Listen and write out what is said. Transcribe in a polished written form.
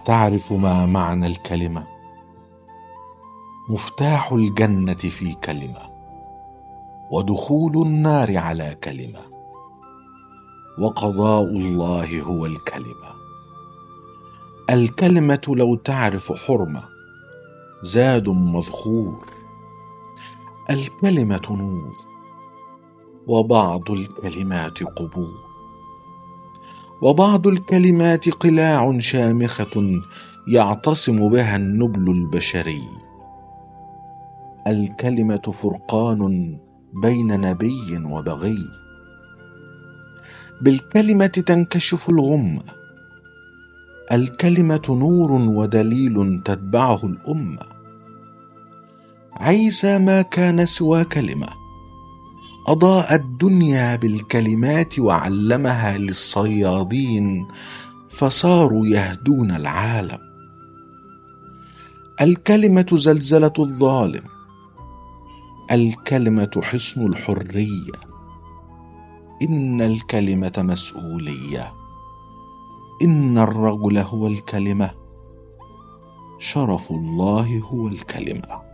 أتعرف ما معنى الكلمة؟ مفتاح الجنة في كلمة، ودخول النار على كلمة، وقضاء الله هو الكلمة. الكلمة لو تعرف حرمة، زاد مذخور. الكلمة نور، وبعض الكلمات قبور، وبعض الكلمات قلاع شامخة يعتصم بها النبل البشري. الكلمة فرقان بين نبي وبغي. بالكلمة تنكشف الغمة. الكلمة نور ودليل تتبعه الأمة. عيسى ما كان سوى كلمة، أضاء الدنيا بالكلمات وعلمها للصيادين فصاروا يهدون العالم. الكلمة زلزلة الظالم. الكلمة حصن الحرية. إن الكلمة مسؤولية. إن الرجل هو الكلمة. شرف الله هو الكلمة.